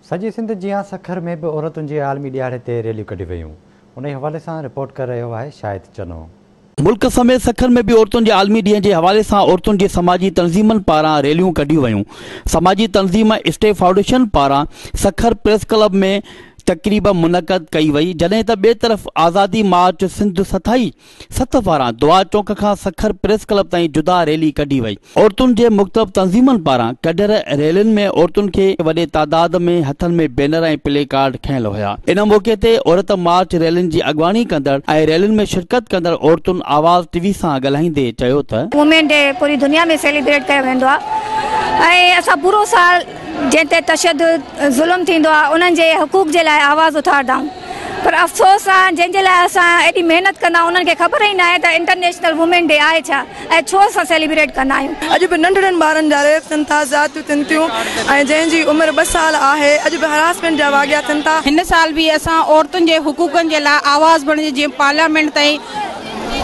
سڄي سنڌ جيان سکر ۾ به عورتن جي عالمي ڏهاڙي تي ريليون ڪڍيون ويون. انهي حوالي سان رپورٽ ڪري رهيو آهي شاهد چنو. ملڪ سميت سکر ۾ به عورتن جي عالمي ڏينهن جي حوالي سان عورتن جي سماجي تنظيمن پاران ريليون ڪڍيون ويون. سماجي تنظيم اسٽي فائونڊيشن پاران سکر پريس ڪلب ۾ تقريب منعقد ڪئي وئي جڏهن ته ٻئي طرف آزادي مارچ سنڌ ستائي سٿ پاران دعا چونڪ کان سکر پريس ڪلب تائين جدا ريلي ڪڍي وئي. عورتن جي مختلف تنظيمن پاران ڪڍيل ريلين ۾ عورتن کي وڏي تعداد ۾ هٿن ۾ بينر ۽ پلي ڪارڊ کنيل هيا. ان موقعي تي عورت مارچ ريلين جي اڳواڻي ڪندڙ ۽ ريلين ۾ شرڪت ڪندڙ عورتن آواز ٽي وي سان ڳالهائيندي چيو ته. وومين ڊي پوري دنيا ۾ سيليبريٽ ڪيو ويندو آهي ۽ اسان پورو سال جنهن تي تشدد ظلم ٿيندو آهي انهن جي حقوق جي لاء آواز اٿارندا آهيون پر افسوس آ جنهن جي لاء اسان ايڏي محنت ڪندا آهيون انهن کي خبر ئي ناهي ته انٽرنيشنل وومين ڊي آهي ڇا ۽ ڇو اسان سيليبريٽ ڪندا آهيون. اڄ به ننڍڙن ٻارن جا ريپ ٿين ٿا، زيادتيون ٿين ٿيون ۽ جنهن جي عمر ٻه سال آهي اڄ به هراسمينٽ جا واقعا ٿين ٿا. هن سال به اسان عورتن جي حقوقن جي لاء آواز بڻجي جيئن پارليامينٽ تائين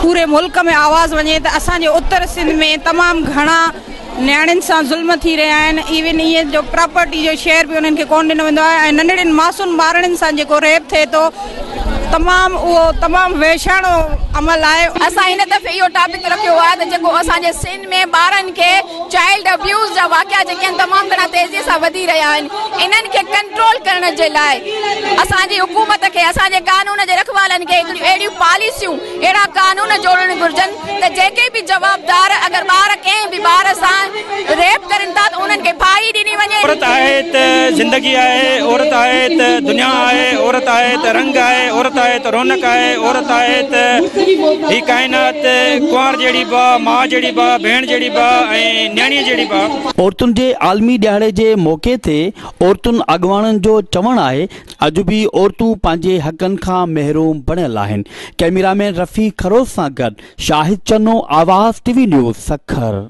پوري ملڪ ۾ آواز وڃي ته اسان جي اتر سنڌ ۾ تمام گهڻا نياڻين سان ظلم ٿي رهيا آهن ايون ايئن جو پراپرٽي جو شيئر به انهن کي ڪونه ڏنو ويندو آهي ۽ ننڍڙين معصوم ٻارڙين سان جيڪو ريپ ٿئي ٿو تمام اهو تمام وحشاڻو عمل آهي. اسان هن دفعي اهو ٽاپڪ رکيو آهي ته جيڪو اسان جي سنڌ ۾ ٻارن کي چائلڊ ابيوز جا واقعا جيڪي آهن تمام گهڻا تيزي سان وڌي رهيا آهن انهن کي ڪنٽرول ڪرڻ جي لاء اسان جي حڪومت کي اسان جي قانون جي رکوالن کي هڪڙيون اهڙيون پاليسيون اهڙا قانون جوڙڻ گهرجن ته جيڪي به جوابدار اگر ٻار ڪنهن به ٻار سان ريپ ڪرين ٿا ته انهن کي ڦاهي ڏني وڃي. عورت آهي ته زندگي آهي، عورت آهي ته دنيا آهي، عورت آهي ته رنگ آهي، عورت آهي ته رونق آهي، عورت آهي ته هي ڪائنات ڪنوار جهڙي به آ، ماء جهڙي به آ، ڀيڻ جهڙي به آ ۽ نياڻيء جهڙي به آ. عورتن جي عالمي ڏهاڙي جي موقعي تي عورتن اڳواڻن جو چوڻ آهي اڄ به عورتون پنهنجي حقن کان محروم بڻيل آهن. ڪئميرا مين رفيق خروس سان گڏ شاهد چنو، آواز ٽي وي نيوز، سکر.